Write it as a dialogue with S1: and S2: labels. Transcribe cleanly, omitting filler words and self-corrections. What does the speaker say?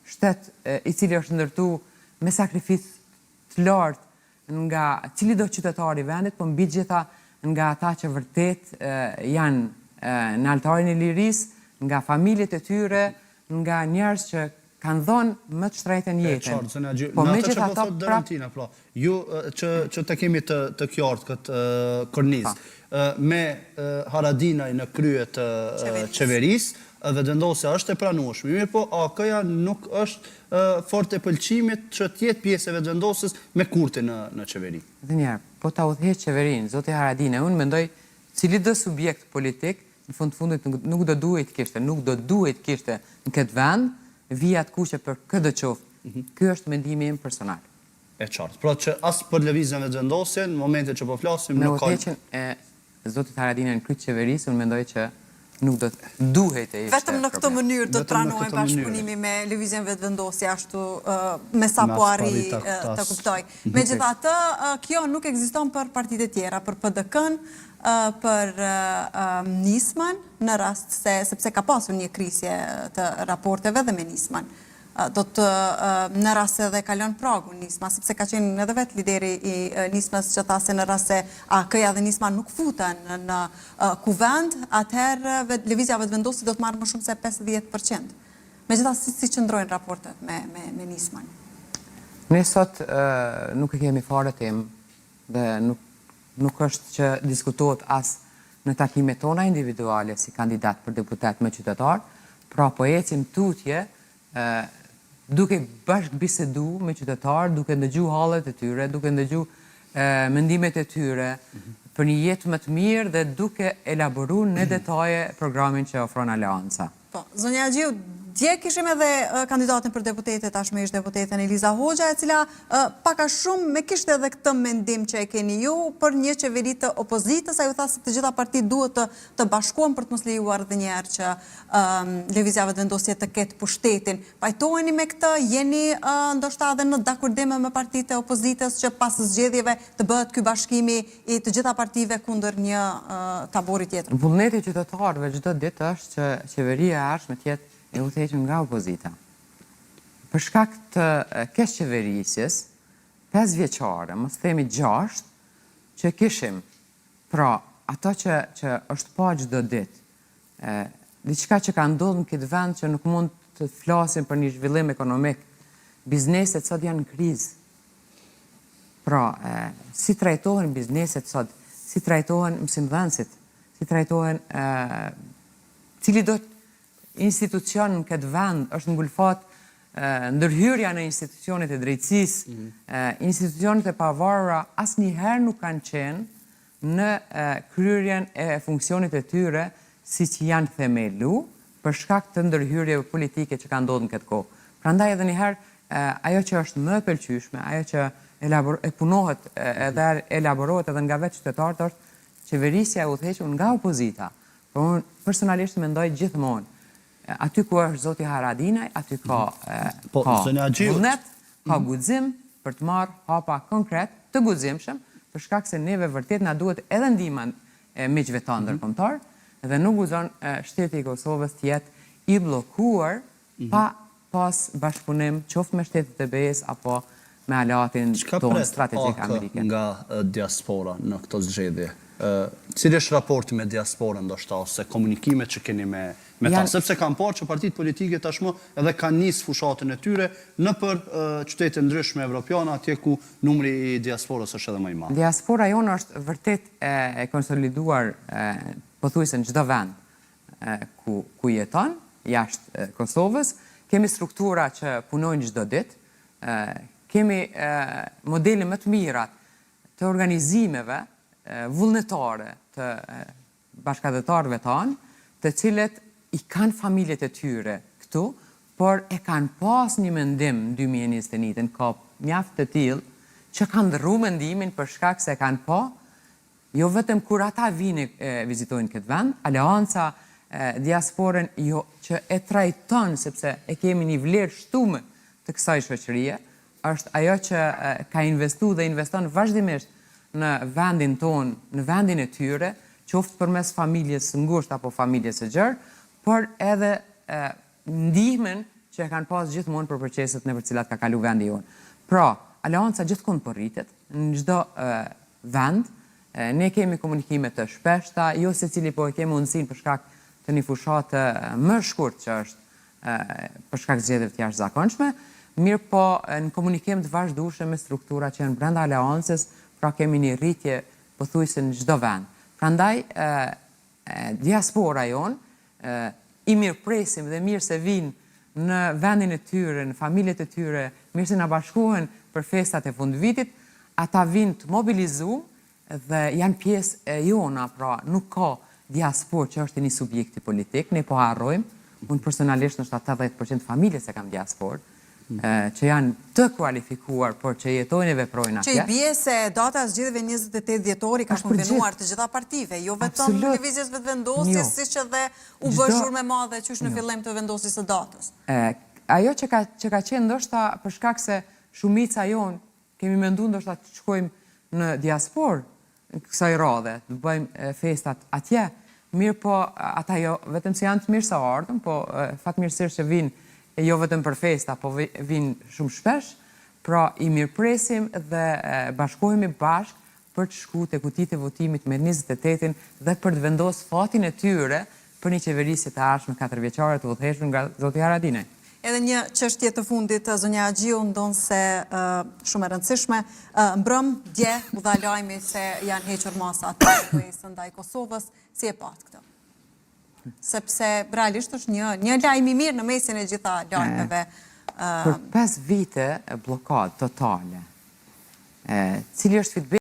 S1: Shtet i cili është ndërtu me sakrificë të lartë nga cilido qytetar i vendit, po mbi të gjitha nga ata që vërtet janë në altarin e lirisë, nga familjet e tyre, nga njerëz që kanë dhënë më të shtrenjtën
S2: E
S1: jetën.
S2: qartë, zonja Haxhiu.
S1: Po
S2: Në atë që po
S1: megjithatë
S2: thotë
S1: prapë
S2: Doruntina, pra, ju që që të kemi të të qartë këtë kornizë, me Haradinaj në krye të
S3: Qeverisë.
S2: qeverisë, Vetëvendosja është e pranueshme, mirëpo AAK-ja nuk është fort e pëlqimit që të jetë pjesë e Vetëvendosjes me Kurtin në në qeveri.
S1: Edhe një herë, po ta udhëheqë qeverinë, zoti Haradinaj, unë mendoj cilido subjekt politik, në fund të fundit nuk do duhej të kishte, nuk do duhej të kishte në këtë vend vija të kuqe për këdo qoftë. Ky është mendimi im personal.
S2: E qartë. Pra që as për Lëvizjen Vetëvendosje, në momentin që po flasim,
S1: Me
S2: nuk ka.
S1: udhëheqjen e zotit Haradinaj në krye të qeverisë, unë mendoj që nuk do të duhej të ishte
S3: Vetëm në këtë
S1: problem.
S3: mënyrë do të
S2: Vetëm në
S3: pranohej
S2: këtë mënyrë.
S3: bashkëpunimi me Lëvizjen Vetëvendosje, ashtu me sa
S2: Me
S3: po
S2: aq
S3: arrij
S2: arrita
S3: të
S2: tas.
S3: kuptoj. Megjithatë, kjo nuk ekziston për partitë e tjera, për PDK-në, për Nismën, në rast se, sepse ka pasur një krisje të raporteve dhe me Nismën. Do të, në rast se edhe kalon pragun Nisma, sepse ka qenë edhe vetë lideri i Nismës që tha se në rast se AAK-ja dhe Nisma nuk futen në Kuvend, atëherë Lëvizja Vetëvendosje do të marrë më shumë se 50%. Megjithatë, si, si qëndrojnë raportet me, me, me Nismën?
S1: Ne sot nuk e kemi fare temë dhe nuk nuk është që diskutohet as në takimet tona individuale si kandidat për deputet me qytetar, pra po ecim tutje duke bashkëbisedu me qytetar, duke ndëgju hallet e tyre, duke ndëgju mendimet e tyre për një jetë më të mirë dhe duke elaboru në detaje programin që ofron Aleanca.
S3: Po, zonja Haxhiu, dje kishim edhe kandidatin për deputete, tashmë ish deputeten Eliza Hoxha, e cila pak a shumë e kishte edhe këtë mendim që e keni ju për një qeveri të opozitës, ajo tha se të gjitha partitë duhet të të bashkohen për të mos lejuar edhe një herë që Lëvizja Vetëvendosje të ketë pushtetin. Pajtoheni me këtë? Jeni ndoshta edhe në dakordim me partitë e opozitës që pas zgjedhjeve të bëhet ky bashkimi i të gjitha partive kundër një tabori tjetër?
S1: Vullneti i qytetarëve çdo ditë është që qeveria e ardhshme të jetë e udhëhequr nga opozita. Për shkak të keqqeverisjes pesëvjeçare, mos themi gjashtë, që kishim, pra ato që që është pa çdo ditë, diçka që ka ndodhur në këtë vend që nuk mund të flasim për një zhvillim ekonomik. Bizneset sot janë në krizë. Pra, si trajtohen bizneset sot, si trajtohen mësimdhënësit, si trajtohen cilido institucion në këtë vend është ngulfat ndërhyrja në institucionet e drejtësisë, institucionet e pavarura asnjëherë nuk kanë qenë në kryerjen e funksionit e tyre siç janë themelu për shkak të ndërhyrjeve politike që kanë ndodhur në këtë kohë. Prandaj edhe një herë ajo që është më e pëlqyeshme, ajo që e punohet edhe elaborohet edhe nga vetë qytetarët është qeverisja e udhëhequr nga opozita. Por unë personalisht mendoj gjithmonë, aty ku është zoti Haradinaj, aty ka
S2: po,
S1: ka vullnet, ka guxim për të marrë hapa konkret, të guximshëm, për shkak se neve vërtet na duhet edhe ndihma e miqve tanë ndërkombëtarë dhe nuk guxon shteti i Kosovës të jetë i bllokuar pa pas bashkëpunim qoftë me shtetet e BE-së apo me aleatin
S2: Çka
S1: tonë
S2: pret
S1: strategjik
S2: AAK
S1: amerikan.
S2: nga diaspora në këto zgjedhje? Cili është raporti me diasporën ndoshta ose komunikimet që keni me me ta?
S1: Janë
S2: Sepse kam parë që partitë politike tashmë edhe kanë nisë fushatën e tyre nëpër qytete ndryshme evropiane atje ku numri i diasporës është edhe më i madh.
S1: Diaspora jonë është vërtet e konsoliduar pothuajse në çdo vend ku ku jeton, jashtë Kosovës. Kemi struktura që punojnë çdo ditë, kemi modele më të mira të organizimeve vullnetare të bashkatdhetarëve tanë, të cilët i kanë familjet e tyre këtu, por e kanë pas një mendim në 2021, ka mjaft të tillë që kanë ndrru mendimin për shkak se kanë pa jo vetëm kur ata vijnë e vizitojnë këtë vend, Aleanca diasporën jo që e trajton sepse e kemi një vlerë shtume të kësaj shoqërie, është ajo që ka investu dhe investon vazhdimisht në vendin tonë, në vendin e tyre, qoftë përmes familjes së ngushtë apo familjes së gjerë, por edhe ndihmën që e kanë pas gjithmonë për proceset nëpër të cilat ka kalu vendi jonë. Pra, aleanca gjithkund po rritet, në çdo vend, ne kemi komunikime të shpeshta, jo secili po e kemi mundësinë për shkak të një fushate më shkurt që është për shkak zgjedhjeve të jashtëzakonshme, mirëpo në komunikim të vazhdueshëm me struktura që janë brenda aleancës, pra kemi një rritje pothuajse në çdo vend. Prandaj diaspora jonë i mirëpresim dhe mirë se vijnë në vendin e tyre, në familjet e tyre, mirë se na bashkohen për festat e fundvitit, ata vijnë të mobilizuar dhe janë pjesë e jona, pra nuk ka diasporë që është e një subjekti politik, ne po harrojmë, unë personalisht ndoshta 80% të familjes e kam diasporë, që janë të kualifikuar, por që jetojnë e veprojnë
S3: atje. Që i bie se data e zgjedhjeve 28 dhjetor i ka konvenuar të gjitha partive, jo vetëm Lëvizjes Vetëvendosje, jo. siç edhe u bë zhurmë e madhe qysh në jo. fillim të vendosjes së datës.
S1: Ajo që ka që ka qenë ndoshta për shkak se shumica jonë Kemi mendu ndoshta të shkojmë në diasporë kësaj radhe, të bëjmë festat atje, mirëpo ata jo vetëm se janë të mirëseardhur, po fatmirësisht që vijnë jo vetëm për festa, po vijnë shumë shpesh, pra i mirëpresim dhe bashkohemi bashkë për të shku te kutitë e votimit me 28-in dhe për të vendosë fatin e tyre për një qeverisje të ardhshme katërvjeçare të udhëhequr nga zoti Haradinaj.
S3: Edhe një çështje të fundit, zonja Haxhiu, ndonëse shumë e rëndësishme, mbrëm, dje, u dha lajmi se janë hequr masat e BE-së ndaj Kosovës, si e patë këtë? Sepse realisht është një, një lajm i mirë në mesin e gjitha lajmeve.
S1: Për 5 vite bllokadë totale, cili është feedback?